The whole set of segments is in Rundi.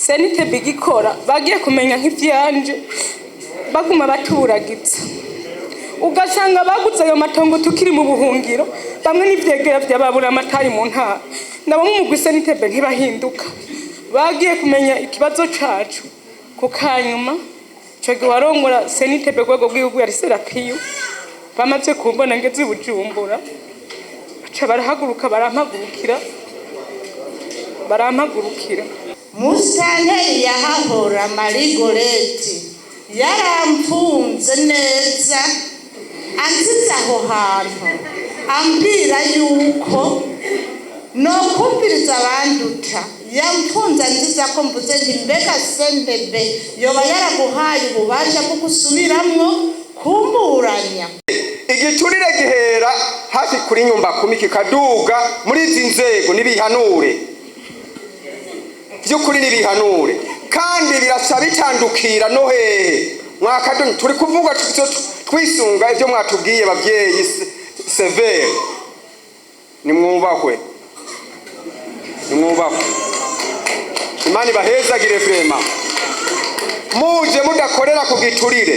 CNTB igikora bagiye kumenya nk'ivyanje, baguma baturagiza, ugasanga baguze ayo matongo tukiri mu buhungiro, bamwe n'ivyegera vy'ababura amatari mu ntara, nabo mu mugwi CNTB ntibahinduka. Bagiye kumenya ikibazo cacu ku kanyuma, ico gihe warongora CNTB rwego rw'igihugu yari Serapiyo. Bamaze kumbona ngeze i Bujumbura, baca barahaguruka, barampagurukira, barampagurukira. Musitanteri yahahora Marigoreti yaramfunze neza, ansize aho hantu, ambwira yuko nokumviriza abanduta. Yamfunze anziza ko mvuze nti: "Mbega CNTB yoba yaraguhaye ububasha bwo gusubiramwo kumburanya?" Igiturire gihera hafi kuri nyumba kumi, kikaduga muri izi nzego. Nibihanure by'ukuri, nibihanure, kandi birasa bitandukira no hehe mwakadoni. Turi kuvuga twisunga ibyo mwatubwiye, bavyeyi CVR. Nimwubahwe, nimwubahwe, Imana ibahezagire vraiment. Muje mudakorera ku giturire,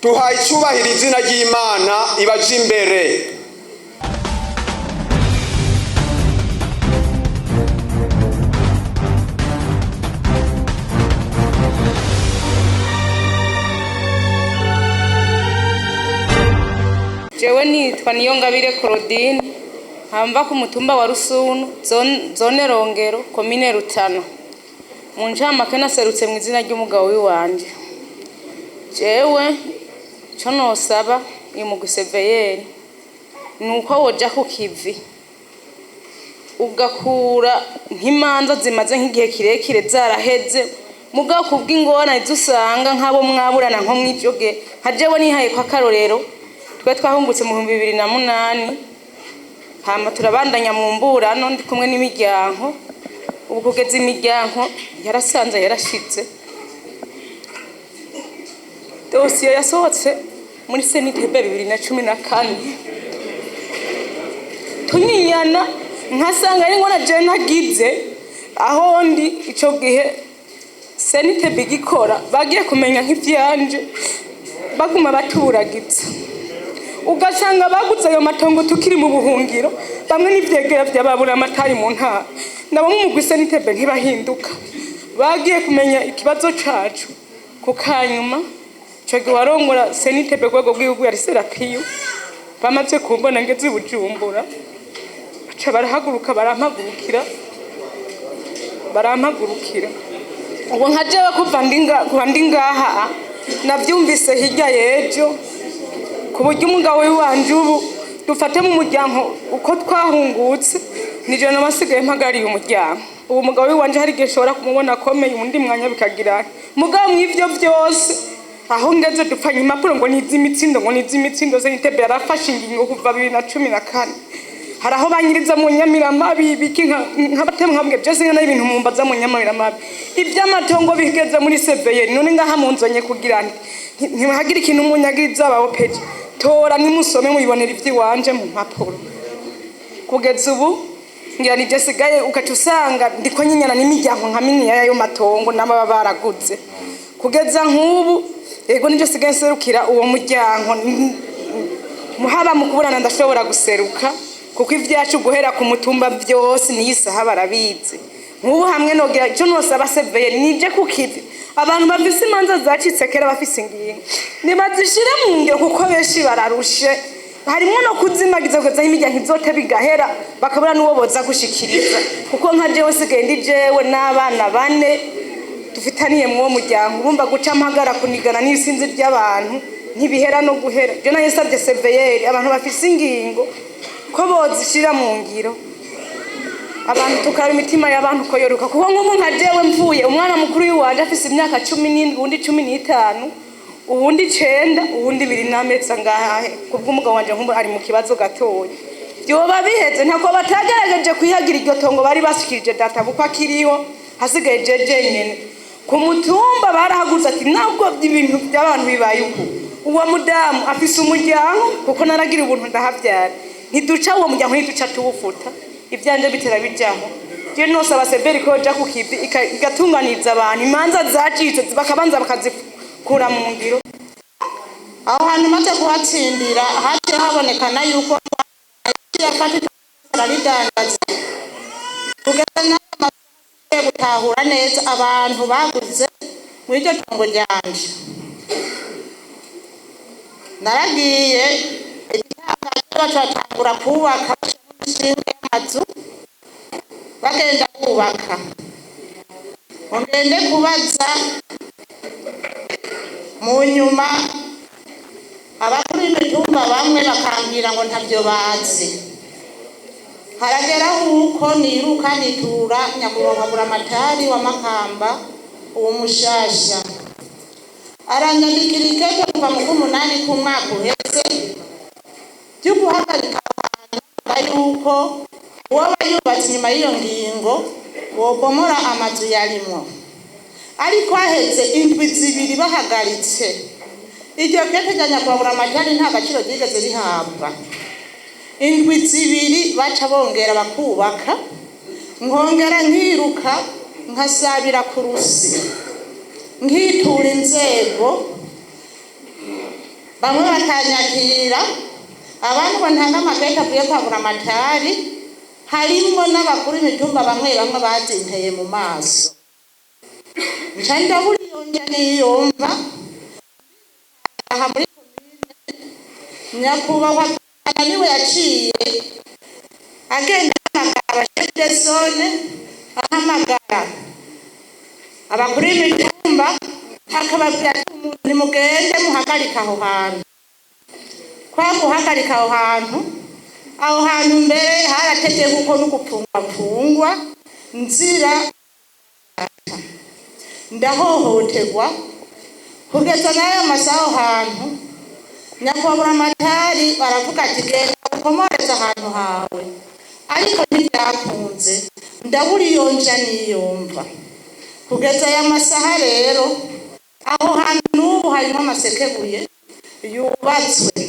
duhaye icubahiro izina ry'Imana ibaje imbere. Jewe nitwa Niyongabire Claudine, nkaba ku mutumba wa Rusunu, zone Rongero, komine Rutana. Mu ncamake, naserutse mu izina ry'umugabo w'iwanje. Jewe co nosaba uyu mugwi CVR ni uko woja ku kivi, ugakura nk'imanza zimaze nk'igihe kirekire zaraheze, mugabo kubw'ingorane zusanga nk'abo mwaburana nko mw'ivyo gihe. Nka jewe nihaye ko akarorero, twe twahungutse mu 2008, hama turabandanya mu mburano ndi kumwe n'imiryango. Ubu kugeza imiryango yarasanze yarashitse, dosiye yasohotse muri CNTB 2014, tunyinyana nkasanga ari ngona je nagize aho ndi. Ico gihe CNTB igikora bagiye kumenya nk'ivyanje, baguma baturagiza, ugasanga baguze ayo matongo tukiri mu buhungiro, bamwe n'ivyegera vy'ababura amatari mu ntara, nabo mu mugwi CNTB ntibahinduka. Bagiye kumenya ikibazo cacu ku kanyuma, ico gihe warongora CNTB rwego rw'igihugu yari Serapiyo. Bamaze kumbona ngeze i Bujumbura, baca barahaguruka, barampagurukira, barampagurukira. Ubu nka jewe kuva ndi ngaha, navyumvise hirya y'ejo, ku buryo umugabo w'iwanje ubu dufate mu muryango uko twahungutse, nije nabasigaye mpagariye umuryango. Ubu umugabo w'iwanje hari igihe nshobora kumubona akomeye, uwundi mwanya bikagira. Mugabo mw'ivyo vyose, aho ngeze dupfanye impapuro ngo niz'imitsindo, ngo niz'imitsindo. CNTB yarafashe ingingo kuva 2014. Hari aho banyiriza mu nyamiramabi biki nkabatema, nkabwe byose nkana ibintu mumbaza mu nyamiramabi. Iby'amatongo bigeze muri CVR, none ngaha munzonye kugira nti ntihagire ikintu munyagiriza. Abaho peje tora nimusome mubibonera ivy'iwanje mu mpapuro. Kugeza ubu ngira nivyo sigaye, ugaca usanga ndiko nyinyana n'imiryango nka minini y'ayo matongo n'ababa baraguze. Kugeza nk'ubu yego nivyo sigaye nserukira uwo muryango, haba mu kuburana ndashobora guseruka, kuko ivyacu guhera ku mutumba vyose niyi saha barabizi. Nk'ubu hamwe nogira ico nosaba CVR, nije ku kivi, abantu bafise imanza zacitse kera, bafise ingingo, nibazishire mu ngiro, kuko benshi bararushe. Harimwo no kuzimagiza kugeza aho imiryango izote bigahera, bakabura n'uwo boza gushikiriza, kuko nka jewe sigaye ndi jewe n'abana bane dufitaniye mw'uwo muryango. Urumva guca mpagara kunigana n'isinzi ry'abantu ntibihera no guhera. Je nayo nsabye CVR, abantu bafise ingingo ko bozishira mu ngiro, abantu tukaraba imitima y'abantu ko yoruka, kuko nk'ubu nka jewe mvuye, umwana mukuru w'iwanje afise imyaka 17, uwundi 15, uwundi 9, uwundi 2 n'amezi angahe. Kubw'umugabo wanje nk'ubu ari mu kibazo gatoya, vyoba biheze. Ntako batagerageje kwihagira iryo tongo bari bashikirije data kuko akiriho, hasigaye jeje nyene ku mutumba. Barahagurutse ati ntabwo ibintu by'abantu bibaye uku, uwo mudamu afise umuryango, kuko naragira ubuntu ndahavyara, ntiduca uwo muryango, ntiduca tuwufuta, ivyanje bitera bijaho. Je nosaba CVR ko yoja ku kivi igatunganiriza abantu imanza zacitse, bakabanza bakazikura mu ngiro. Aho hantu maze kuhatsindira, haciye habonekana yuko yafata araridandaza. Kugeza n'ayo gutahura neza abantu baguze muri iryo tongo ryanje, naragiye baca batangura kubaka imishinga y'amazu, bagenda bubaka. Ngende kubaza mu nyuma abakuru b'imitumba, bamwe bakambwira ngo ntabyo bazi. Haragera huko niruka nitura nyakubahwa Buramatari wa Makamba uwo mushasha, aranyandikira ikete kuva mu k'umunani k'umwaka uheze ryo guhagarika abantu yuko uwoba yubatse inyuma y'iyo ngingo wobomora amazu yarimwo. Ariko haheze indwi 2 bahagaritse, iryo kete rya nyakubahwa Buramatari nta gaciro ryigeze rihabwa. Indwi 2 baca bongera bakubaka, nkongera nkiruka nkasabira ku rusi, nkitura inzego, bamwe bakanyakira, abandi ngo ntanga amakete avuye kwa Buramatari. Harimwo n'abakuru imitumba bamwe bamwe bazinteye mu maso, nca ndabura iyo njya niyumva. Aha muri komine, nyakubahwa niwe yaciye agenda ahamagara aba chefs de zone, ahamagara abakuru b'imitumba, akababwira ati: "Umuntu nimugende muhagarike aho hantu." Kwa guhagarika aho hantu, aho hantu mbere haratevye kuko no gupfungwa mpfungwa nzira ndahohoterwa kugeza n'ayo masaha. Aho hantu nyakubahwa Buramatari baravuga ati: "Genda ukomoreze ahantu hawe." Ariko ntibyakunze, ndabura iyo nja niyumva. Kugeza aya masaha rero, aho hantu n'ubu harimo amasekebuye yubatswe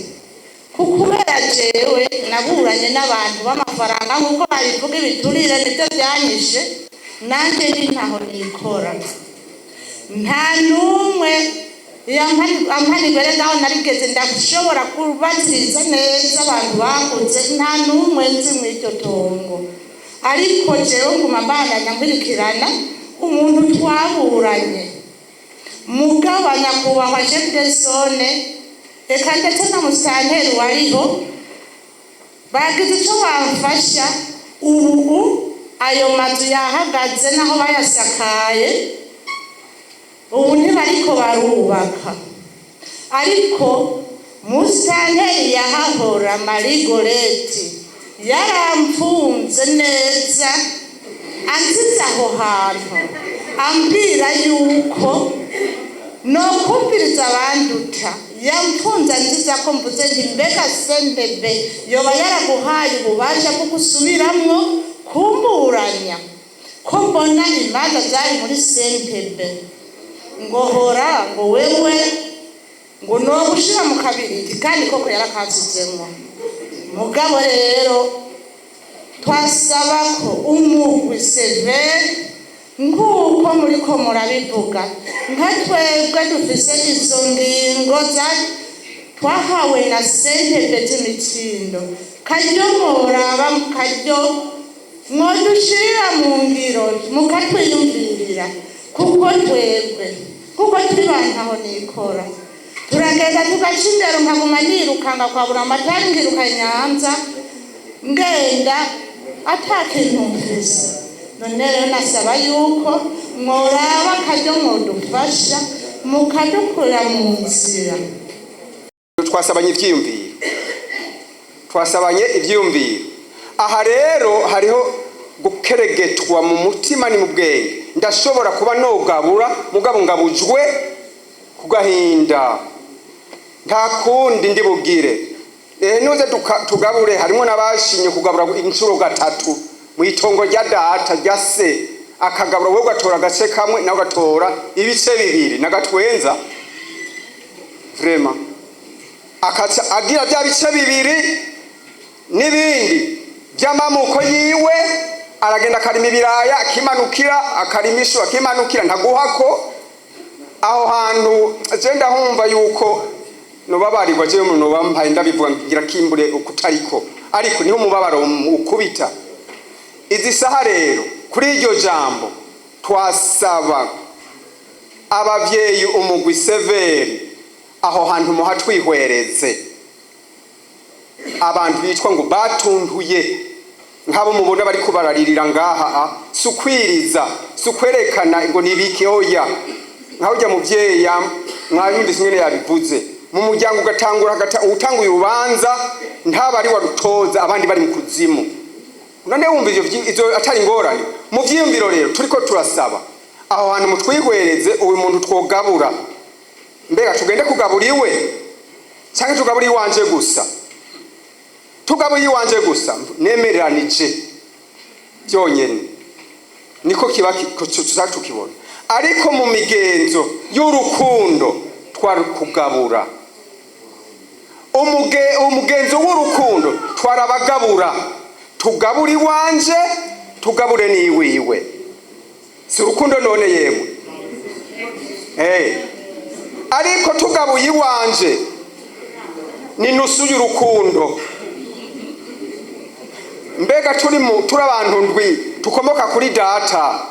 kubera jewe naburanye n'abantu b'amafaranga, nk'uko babivuga, ibiturire nibyo byanyishe. Nanjye ni ntaho nikora, nta n'umwe ampanigwere ngaho narigeze ndashobora kubaziriza neza abantu bakuze, nta n'umwe nzi mu iryo tongo. Ariko jewe nguma mbandanya nkurikirana umuntu twaburanye. Mugabo nyakubahwa chef de zone, eka ndetse na musitanteri wariho, bagize icyo bamfasha. Ubu ayo mazu yahagaze naho bayasakaye, ubu ntibariko barubaka. Ariko musitanteri yahahora, Marigoreti, yaramfunze neza, anziza aho hantu, ambwira yuko nokumviriza abanduta. Yamfunze anziza ko mvuze nti: "Mbega CNTB yoba yaraguhaye ububasha bwo gusubiramwo kumburanya, ko mbona imanza zari muri CNTB?" Ngo hora, ngo wewe, ngo nogushira mu kabiriti. Kandi koko yarakansizemwo. Mugabo rero twasaba ko umugwi CVR, nk'uko muriko murabivuga, nka twebwe dufise izo ngingo za twahawe na CNTB z'imitsindo, karyo mworaba, karyo mwodushirira mu ngiro, mukatwiyumvirira, kuko twebwe kuko turi bantu aho nikora, turagenda tugaca indero, nkaguma nirukanga kwa Buramatari, nkiruka Nyanza, ngenda ata kintu mfise. None rero nasaba yuko mworaba akaryo mwodufasha mukadukura mu nzira. Twasabanye ivyiyumviro, twasabanye ivyiyumviro. Aha rero hariho gukeregetwa mu mutima ni mu bwenge. Ndashobora kuba nogabura, mugabo ngabujwe ku gahinda, nta kundi ndi bugire. Ehe, nuze tugabure. Harimo n'abashinye kugabura inshuro gatatu mu itongo rya data, rya se, akagabura, wowe ugatora agace kamwe, nawe ugatora ibice bibiri nagatwenza vraiment, akaca agira bya bice bibiri n'ibindi by'amamuko yiwe. Aragenda akarima ibiraya, akimanukira, akarima ishu, akimanukira, ntaguhako. Aho hantu je ndahumva yuko nobabarirwa. Jewe noba mpaye ndabivuga ngira kimbure ukutariko, ariko niho umubabaro ukubita izi saha. Rero kuri iryo jambo twasaba abavyeyi, umugwi CVR, aho hantu muhatwihwereze. Abantu bitwa ngo batuntuye, nk'abo mubona bariko bararirira ngaha, si ukwiriza, si ukwerekana ngo nibiki, oya. Nkaho ujya muvyeyi mwabumvise ingene yabivuze, mu muryango ugatangura utanguye urubanza ntaba ari warutoza, abandi bari mu kuzimu. None wumva ivyo atari ingorane mu vyiyumviro? Rero turiko turasaba aho hantu mutwihwereze. Uyu muntu twogabura, mbega tugende kugabura iwe canke tugabura iwanje gusa? Tugabuye iwanje gusa, nemereranije byonyene, niko kiba tuza tukibona. Ariko mu migenzo y'urukundo twari kugabura. Umugenzo w'urukundo twarabagabura, tugabura iwanje, tugabure n'iwiwe. Si urukundo none yemwe? Hey. Ariko tugabuye iwanje ni nusu y'urukundo. Mbega turi mu turi abantu ndwi tukomoka kuri data,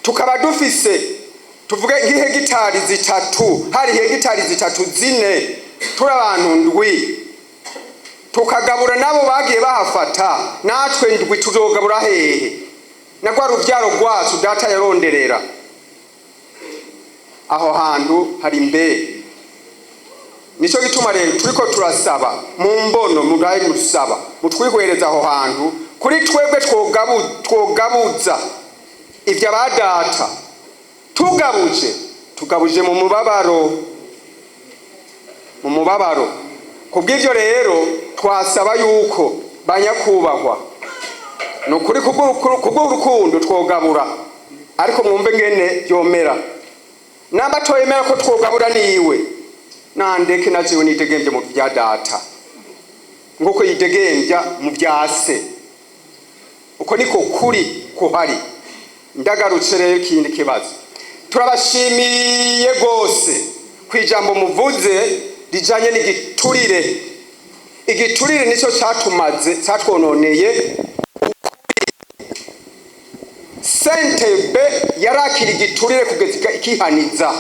tukaba dufise, tuvuge nk'ihegitari 3, hari hegitari 3, 4, turi abantu ndwi, tukagabura nabo bagiye bahafata, natwe ndwi tuzogabura hehe na rwa ruvyaro rwacu data yaronderera? Aho hantu hari mbe. Nico gituma rero turiko turasaba mu mbono, murayi mudusaba mutwihwereza aho hantu. Kuri twebwe twogabuza ivyo abadata, tugabuje, tugabuje mu mubabaro, mu mubabaro. Kubw'ivyo rero twasaba yuko banyakubahwa, ni ukuri, kubw'urukundo twogabura, ariko mwumve ngene vyomera. Namba toyemera ko twogabura niwe, nandeke na jewe nidegemvye mu vya data nguko yidegembya mu vya se. Uko niko kuri kuhari. Ndagarutse rero ikindi kibazo, turabashimiye rwose ku ijambo muvuze rijanye n'igiturire. Igiturire nicyo catumaze, catwononeye. CNTB yarakira igiturire kugeza ikihaniza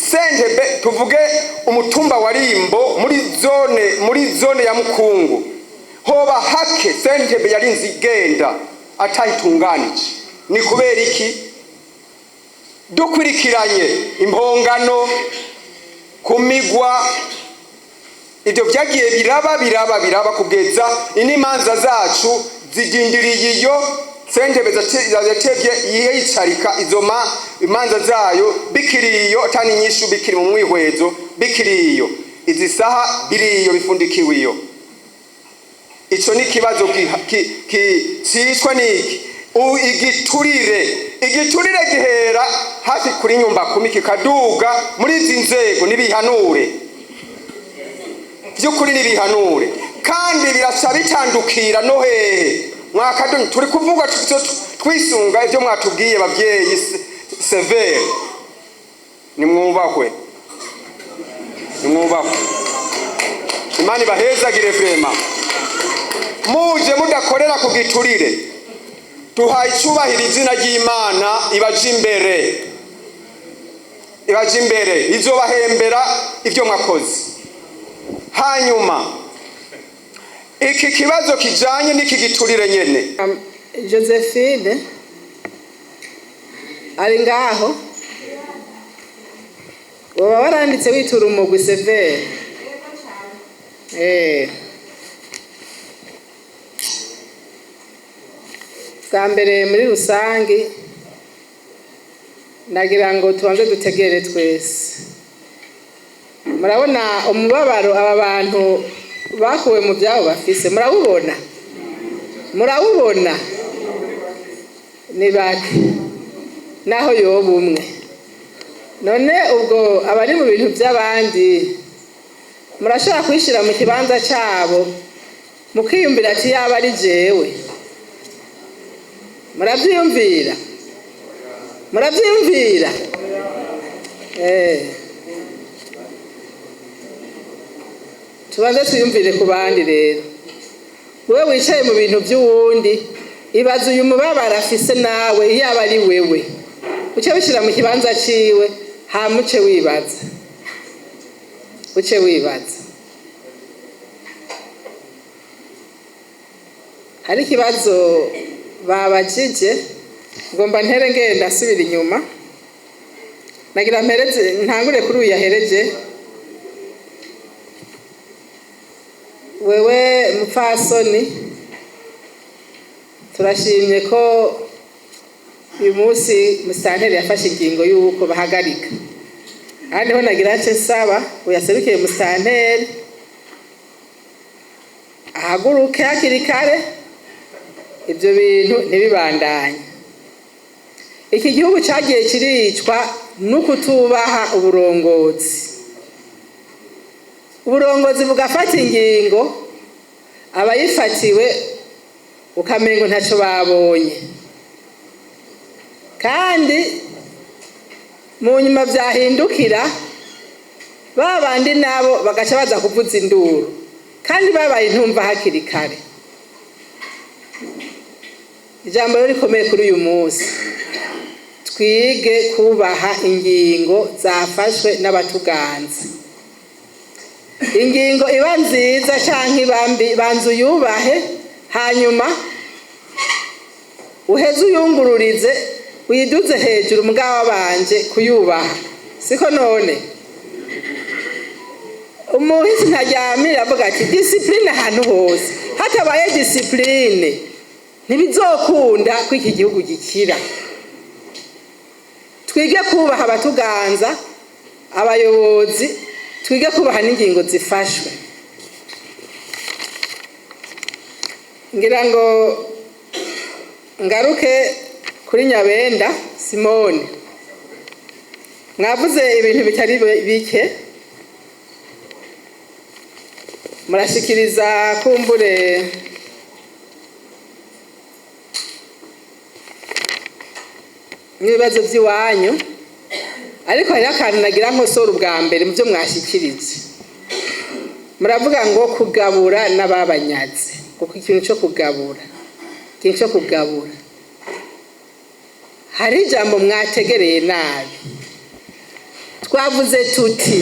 CNTB. Tuvuge umutumba wa Rimbo, muri zone ya Mukungu, hoba hake CNTB yarinze igenda atayitunganije. Ni kubera iki? Dukurikiranye impongano kumigwa, ibyo byagiye biraba, biraba, biraba, kugeza n'imanza zacu zidindiriye. Iyo CNTB yatevye yicarika izo imanza zayo, bikiri iyo atani nyishu, bikiri mu mwihwezo, bikiri iyo izi saha, biri iyo bifundikiwe iyo. Ico ni ikibazo cicwa niki? Igiturire. Igiturire gihera hafi kuri nyumba kumi, kikaduga muri izi nzego. Nibihanure by'ukuri, nibihanure, kandi biraca bitandukira no hehe mwakadoni. Turi kuvuga twisunga ibyo mwatubwiye, bavyeyi CVR. Nimwubahwe, nimwubahwe, Imana ibahezagire vraiment. Muje mudakorera ku giturire, duhaye icubahiro izina ry'Imana. Ibaje imbere, ibaje imbere, izobahembera ibyo mwakoze. Hanyuma iki kibazo kijanye n'iki giturire nyene. Josephine ari ngaho, woba waranditse witura umugwi CVR? Bwa mbere muri rusange nagira ngo tubanze dutegere twese. Murabona umubabaro aba bantu bakuwe mu byabo bafise? Murawubona? Murawubona? Ni bake naho yoba umwe. None ubwo abari mu bintu by'abandi, murashobora kwishyira mu kibanza cyabo? Mukiyumvira ati yaba ari jewe. Muravyiyumvira? Muravyiyumvira? Tubanze tuyumvire ku bandi rero. Wewe wicaye mu bintu by'uwundi, ibaze uyu mubabaro afise nawe yaba ari wewe. Uce wishira mu kibanza ciwe, hama uce wibaza. Uce wibaza. Hari ikibazo babajije, ngomba ntere ngenda asubira inyuma. Nagira mpereze ntangure kuri uyu yahereje. Wewe mupfasoni, turashimye ko uyu munsi musitanteri yafashe ingingo y'uko bahagarika. Aha niho nagira nce nsaba uyaserukiye musitanteri ahaguruke hakiri kare, ibyo bintu ntibibandanye. Iki gihugu cyagiye kiricwa no kutubaha uburongozi. Uburongozi bugafata ingingo, abayifatiwe ukamengo ntacyo babonye. Kandi mu nyuma vyahindukira, ba bandi nabo bagaca baza kuvuza induru, kandi babaye intumva hakiri kare. Ijambo rero rikomeye kuri uyu munsi, twige kubaha ingingo zafashwe n'abatuganza. Ingingo iba nziza canke iba mbi, banza uyubahe, hanyuma uheze uyungururize, uyiduze hejuru, mugabo wabanje kuyubaha. Siko none? Umuhisi ntaryamira avuga ati discipline ahantu hose. Hatabaye discipline ntibizokunda ko iki gihugu gikira. Twige kubaha abatuganza, abayobozi, twige kubaha n'ingingo zifashwe. Ngira ngo ngaruke kuri Nyabenda Simone. Mwavuze ibintu bitari bike, murashikiriza kumbure n'ibibazo by'iwanyu, ariko hari akantu nagira nkosora ubwa mbere mu byo mwashikirije. Muravuga ngo kugabura n'ababanyaze, kuko ikintu cyo kugabura, ikintu cyo kugabura, hari ijambo mwategereye nabi. Twavuze tuti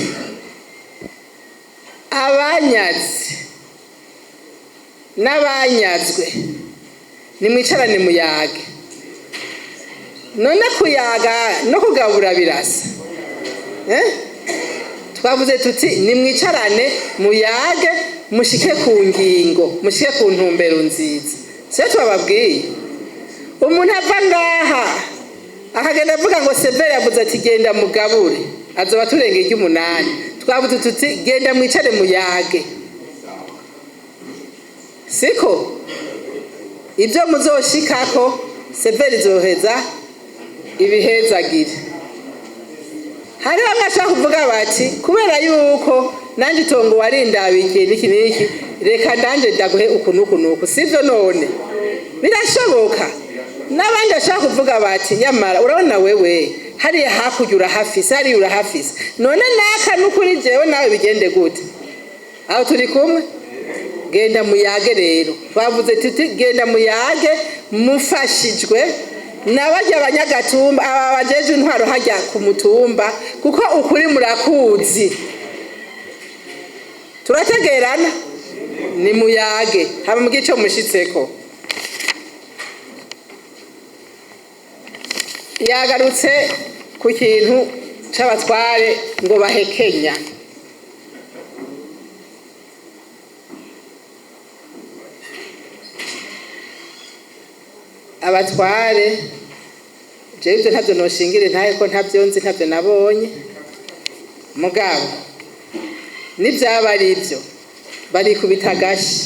abanyazi n'abanyazwe nimwicarane muyage. None kuyaga no kugabura birasa. Twavuze tuti nimwicarane muyage, mushike ku ngingo, mushike ku ntumbero nziza. Sio twababwiye? Umuntu ava ngaha akagenda avuga ngo Severe yavuze ati genda mugabure, azoba turengeye iry'umunani. Twavuze tuti genda mwicare muyage. Siko ibyo muzoshikako Severe izoheza ibihezagire. Hari bamwe bashaka kuvuga bati kubera yuko nanje itongo warindabikiye niki niki, reka nanje ndaguhe uku nuku nuku. Sivyo none? Birashoboka. N'abandi bashaka kuvuga bati nyamara urabona wewe hariya hakurya urahafise, hariya urahafise, none naka nukuri jewe nawe bigende gute? Aho turi kumwe? Genda muyage rero. Twavuze tuti genda muyage mufashijwe n'abarya abanyagatumba, aba bajeje intwaro hajya ku mutumba, kuko ukuri murakuzi. Turategerana ni muyage haba mu gico mushitseko. Yagarutse ku kintu c'abatware ngo bahekenya. Abatware jewe ivyo ntavyo noshingire ntahe ko ntavyo nzi, ntavyo nabonye. Mugabo nivyaba ari ivyo, barikubita agashi,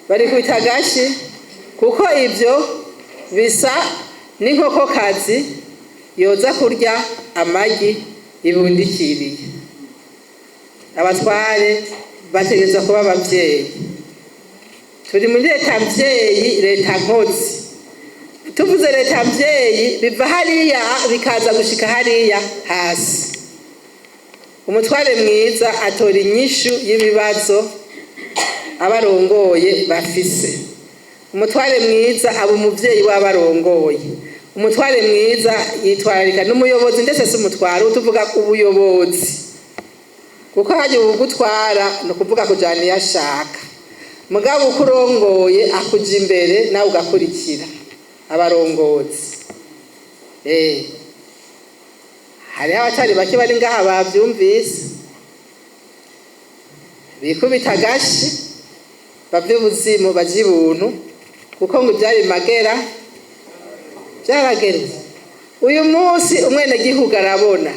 barikubita agashi, kuko ivyo bisa n'inkokokazi yoza kurya amagi ibundikiriye. Abatware bategerezwa kuba abavyeyi. Turi muri leta mvyeyi, leta nkozi. Tuvuze leta mvyeyi, biva hariya bikaza gushika hariya hasi. Umutware mwiza atora inyishu y'ibibazo abarongoye bafise. Umutware mwiza aba umuvyeyi w'abarongoye. Umutware mwiza yitwararika n'umuyobozi, ndetse si umutware, tuvuga ubuyobozi, kuko hajya ubugutwara ni ukuvuga kujana iyo ashaka. Mugabo uko urongoye akuja imbere, nawe ugakurikira abarongozi. Hariho abatari bake bari ngaha bavyumvise, bikubita agashi, bave ibuzimu baje ibuntu, kuko ngo ivyari magera vyarageretse. Uyu munsi umwenegihugu arabona.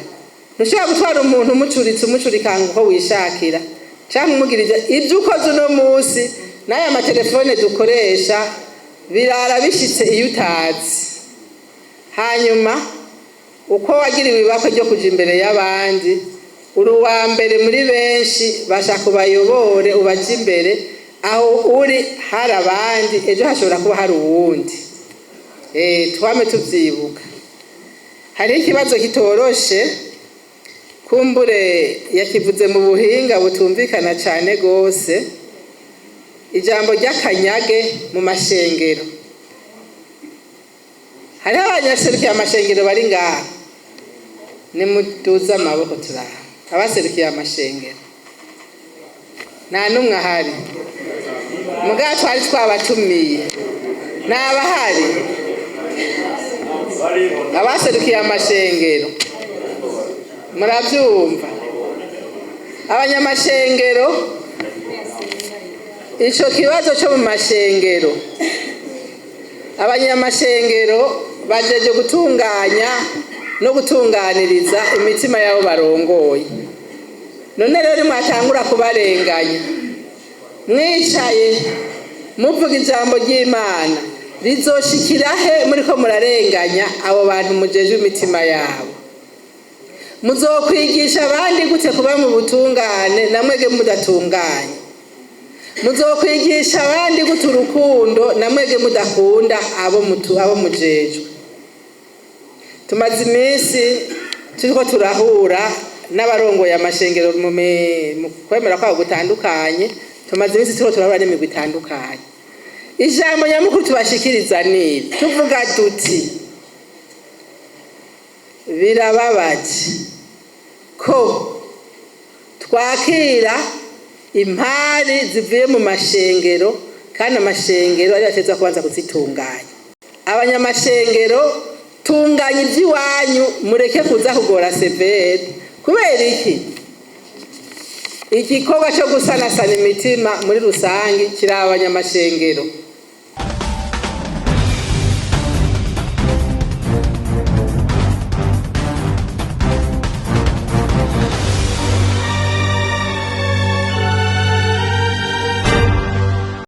Ntushobora gutwara umuntu umucuritse, umucurikanga uko wishakira, canke umugirije ibyo ukoze uno munsi. N'aya matelefone dukoresha birara bishitse iyo utazi. Hanyuma uko wagiriwe ibakwe ryo kuja imbere y'abandi, uri uwa mbere muri benshi bashaka ubayobore, ubaje imbere. Aho uri hari abandi, ejo hashobora kuba hari uwundi. Twame tuvyibuka. Hariho ikibazo kitoroshe, kumbure yakivuze mu buhinga butumvikana cane gose, ijambo ry'akanyage mu mashengero. Hariho abanyaserukiye amashengero bari ngaha? Nimuduze amaboko turaha. Abaserukiye amashengero nta n'umwe ahari. Mugabo twari twabatumiye, ntabahari. Abaserukiye amashengero, murabyumva, abanyamashengero, ico kibazo cyo mu mashengero, abanyamashengero bajeje gutunganya no gutunganiriza imitima yabo barongoye. None rero mwatangura kubarenganya mwicaye muvuga ijambo ry'Imana, rizoshikira he muriko murarenganya abo bantu mujeje imitima yabo? Muzokwigisha abandi gute kuba mu butungane namwege mudatunganye? Muzokwigisha abandi gute urukundo namwege mudakunda abo mujejwe? Tumaze iminsi turiko turahura n'abarongoye amashengero mu kwemera kwabo gutandukanye. Tumaze iminsi turiko turahura n'imigwi itandukanye. Ijambo nyamukuru tubashikiriza ni tuvuga duti: birababaje ko twakira impari zivuye mu mashengero, kandi amashengero ariyo ateza kubanza kuzitunganya. Abanyamashengero, tunganya iby'iwanyu, mureke kuza kugora CVR. Kubera iki? Igikorwa cyo gusanasana imitima muri rusange kiri abanyamashengero.